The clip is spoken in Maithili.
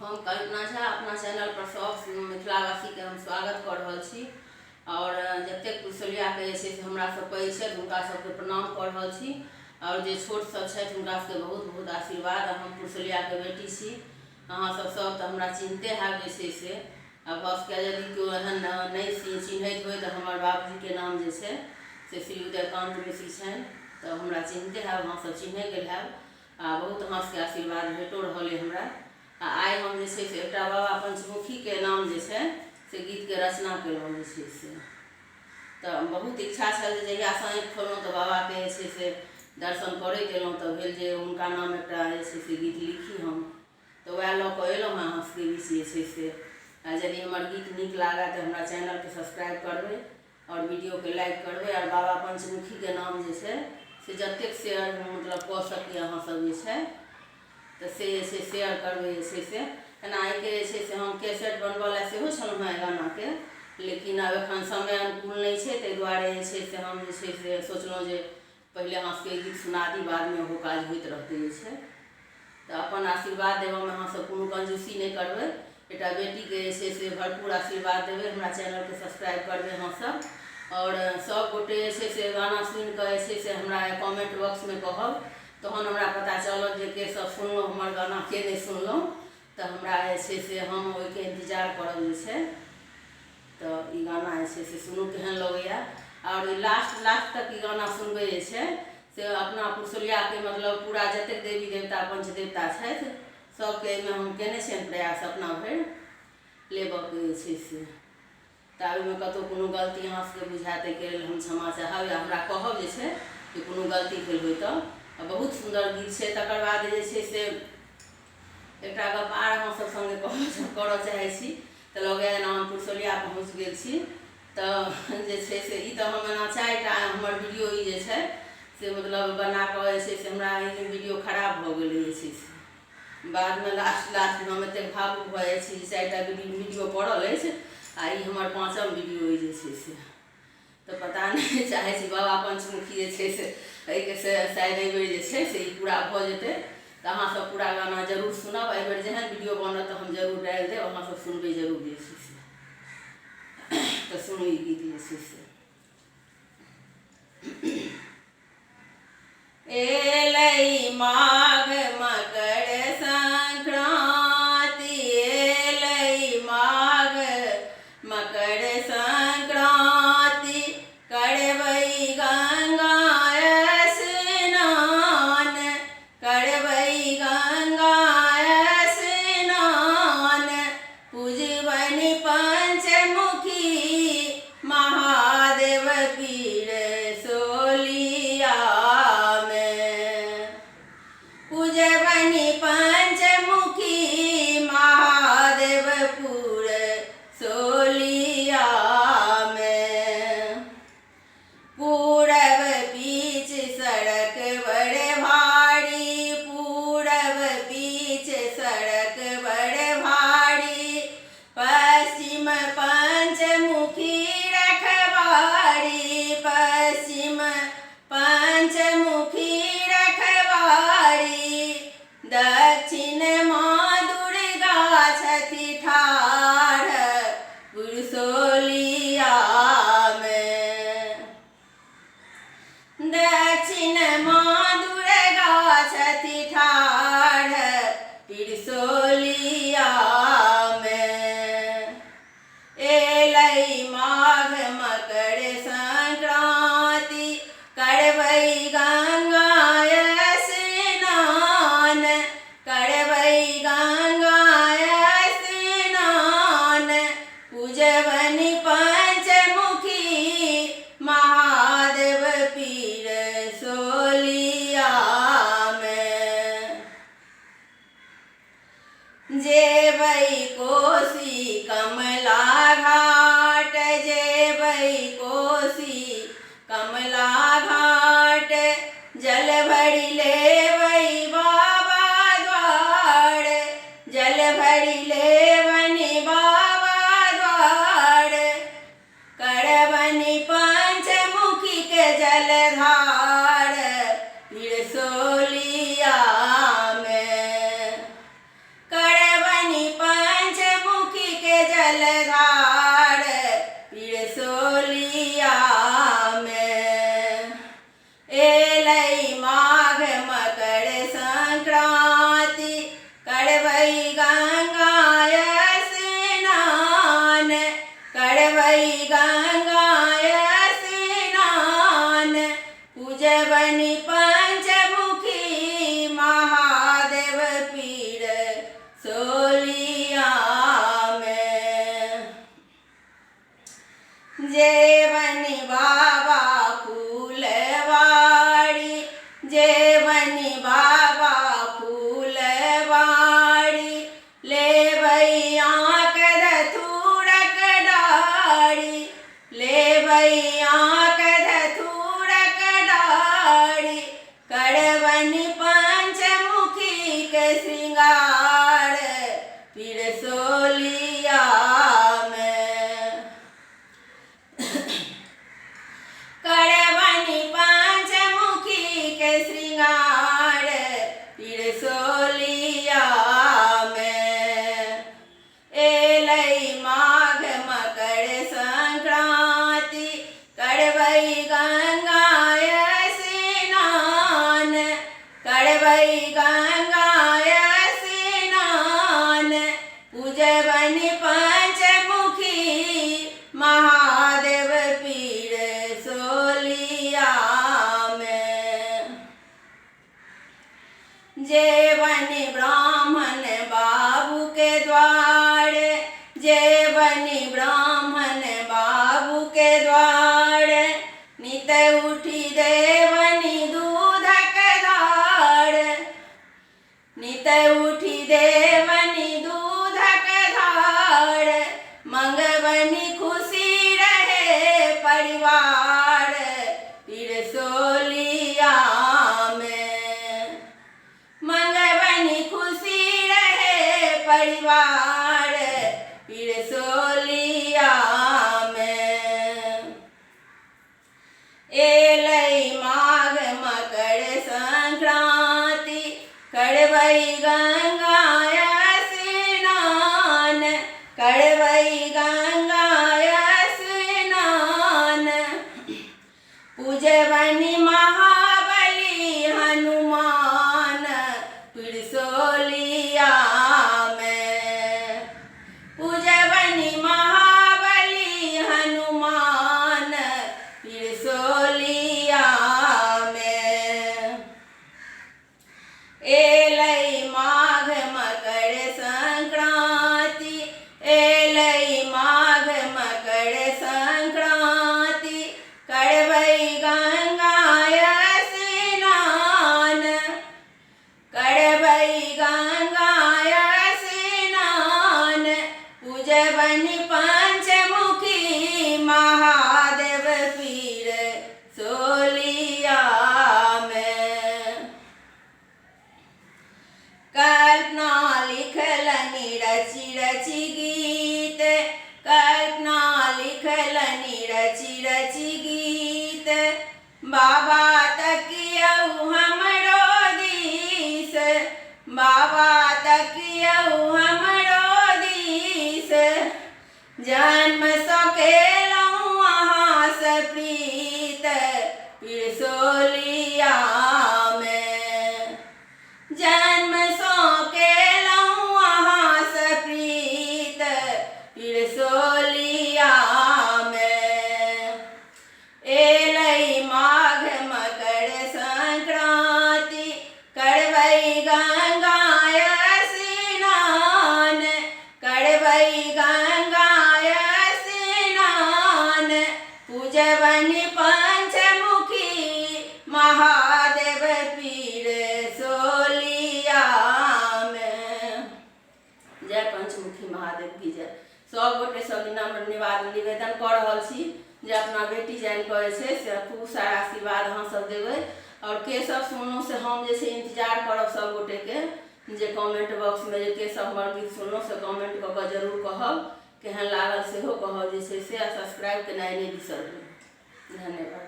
हम कल्पना झा अपना चैनलपर सभ मिथिलावासीके हम स्वागत कऽ रहल छी आओर जतेक कुशलियाके जे छै से हमरासँ पैघ छथि हुनका सभके प्रणाम कऽ रहल छी आओर जे छोटसभ छथि हुनका सभके बहुत बहुत आशीर्वाद। हम कुशलियाके बेटी छी, अहाँसभ सभ तऽ हमरा चिन्हते हैब जे छै से। आ भऽ सकैए यदि केओ एहन नहि चिन्हैत होइ तऽ हमर बाबूजीके नाम जे छै से श्री उदयकान्त मिश्र छनि, तऽ हमरा चिन्हते हैब, अहाँसभ चिन्हे गेल हैब आ बहुत अहाँ सभके आशीर्वाद भेटो रहल अइ हमरा। आ आइ हम जे छै से एकटा बाबा पञ्चमुखीके नाम जे छै से गीतके रचना केलहुँ जे छै से। तऽ बहुत इच्छा छल जे जहियासँ आँखि खोललहुँ तऽ बाबाके जे छै से दर्शन करैत एलहुँ, तऽ भेल जे हुनका नाम एकटा जे छै से गीत लिखी हम, तऽ वएह लऽ कऽ एलहुँ हँ अहाँ सभके बीच जे छै से। आ यदि हमर गीत नीक लागय तऽ हमरा चैनलके सब्सक्राइब करबै आओर वीडियोके लाइक करबै आओर बाबा पञ्चमुखीके नाम जे छै से जतेक शेयर मतलब कऽ सकी अहाँसभ जे छै तऽ से जे छै शेयर करबै जे छै से। एना एहिके जे छै से हम कैसेट बनबऽ लए सेहो छलहुँ हेँ एहि गानाके, लेकिन आब एखन समय अनुकूल नहि छै, ताहि दुआरे जे छै से हम जे छै से सोचलहुँ जे पहिले अहाँ सभके गीत सुना दी, बादमे ओहो काज होइत रहतै जे छै। तऽ अपन आशीर्वाद देबऽमे अहाँसभ कोनो कंजूसी नहि करबै, एकटा बेटीके जे छै से भरपूर आशीर्वाद देबै, हमरा चैनलके सब्सक्राइब करबै अहाँसभ आओर सभ गोटे जे छै से गाना सुनिकऽ जे छै से हमरा कमेन्ट बॉक्समे कहब, तहन हमरा पता चलत जे के सब सुनलहुँ हमर गाना, के नहि सुनलहुँ। तऽ हमरा जे छै से हम ओहिके इन्तजार करब जे छै। तऽ ई गाना जे छै से सुनू केहन लगैए आओर ई लास्ट लास्ट तक ई गाना सुनबै जे छै से अपना पुरसोलियाके मतलब पूरा जतेक देवी देवता पञ्च देवता छथि सभके एहिमे हम कयने छियनि प्रयास अपना भरि लेबऽके जे छै से। तऽ ओहिमे कतहु कोनो गलती अहाँ सभके बुझायत ताहिके लेल हम क्षमा चाहब या हमरा कहब जे छै कि कोनो गलती भेल होइ तऽ। बहुत सुन्दर गीत छै। तकर बाद जे छै से एकटा गप आर अहाँ सभ सङ्गे करऽ चाहै छी। तऽ लगैए जेना हम पुरसोलिया पहुँच गेल छी। तऽ जे छै से ई तऽ हम एना चारिटा हमर वीडियो ई जे छै से मतलब बना कऽ जे छै से हमरा ई वीडियो खराब भऽ गेलै जे छै से। बादमे लास्ट लास्टमे हम एतेक भावुक भऽ जाइ छी जे चारिटा वीडियो पड़ल अछि आ ई हमर पाँचम वीडियो अइ जे छै से। तऽ पता नहि, चाहै छी बाबा पञ्चमुखी जे छै से एहिके से शायद एहिबेर जे छै से ई पूरा भऽ जेतै। तऽ अहाँसभ पूरा गाना जरूर सुनब। एहिबेर जेहन वीडियो बनत तऽ हम जरूर डालि देब, अहाँसभ सुनबै जरूर जे छै से। तऽ सुनू ई गीत जे छै से। एलै माघ मकर संक्रांति, एलै माघ मकर संक्रांति, करबै गंगा स्नान, करबै गंगा स्नान, पूजबनि पंचमुखी महादेव पीर सोलिया मे, पूजबनि पंचमुखी महादेवपुर सोलिया मे। पूरब बीच सड़क बड़ भारी, पूरब बीच सड़क बड़ भारी, पश्चिम पंचमुखी रखवारी, पश्चिम पंचमुखी रखवारी, दक्षिण माँ दुर्गा छथि ठाढ़ पुरसोलिया मे, दक्षिण माँ दुर्गा छथि ठाढ़ पिरसोलिया मे। एलै माघ मकर संक्रांति, करबै गंगा स्नान, करबै गंगा स्नान, पूजबनि पंचमुखी महादेव पीर सोलिया मे। जेबै कोसी कमला घाट, जेबै कोसी कमला घाट, जल भरि लेबै बाबा द्वार, जल भरि लेबनि बाबा द्वार, करबनि पंचमुखी के जलधार पिरसोलिया मे, करबनि पिरसोलियामे। करबनि पंचमुखी के श्रृंगार पिरसोलियामे। एलै माघ मकर संक्रांति करबै गंगा स्नान, करबै गंगा स्नान, पूजबनि पंचमुखी महादेव पीर सोलियामे। जेबनि ब्राह्मण बाबू के द्वार, जेबनि ब्राह्मण बाबू के द्वार, नित उठि देबनि दूधक धार, नित उठि देबनि दूधक धार, मंगबनि खुशी रहे परिवार पिरसोलियामे। मंगबनि खुशी रहे परिवार पिरसोलियामे। एलै माघ मकर संक्रांति करबै गंगा स्नान, करबै गंगा स्नान, पूजबनि महाबली हनुमान पिरसोलियामे। पूजबनि महाबली हनुमान पिरसोलियामे। एलै माघ मकर संक्रांति, एलै माघ मकर संक्रांति, करबै गंगा स्नान, करबै गंगा स्नान, पूजबनि पंचमुखी महादेव पीर सोलियामे। कल्पना लिखलनि रचि रचि गीत, कल्पना लिखलनि रचि रचि गीत, बाबा तकियौ हमरो दिस, बाबा तकियौ हमरो दिस, जन्म सँ केलहुँ अहाँसँ प्रीत पिरसोलियामे। जन्म सँ केलहुँ अहाँसँ प्रीत पिरसोलियामे। एलै माघ मकर संक्रांति करबै गंगा स्नान, करबै गंगा स्नान, पूजबनि पंचमुखी महादेव पीर सोलियामे। जय पंचमुखी महादेव की जय। सब गोटेसँ विनम्र निवेदन कऽ रहल छी जे अपना बेटी जानि कऽ जे छै से खूब सारा आशीर्वाद अहाँसभ देबै। आओर केशव सोनू से हम जे छै इन्तजार करब सब गोटेके जे कमेंट बॉक्समे जे केशव हमर गीत सुनलहुँ से कमेंट कऽ कऽ जरूर कहब, केहन लागल सेहो कहब जे छै से, आ सब्सक्राइब केनाइ नहि बिसरबै। धन्यवाद।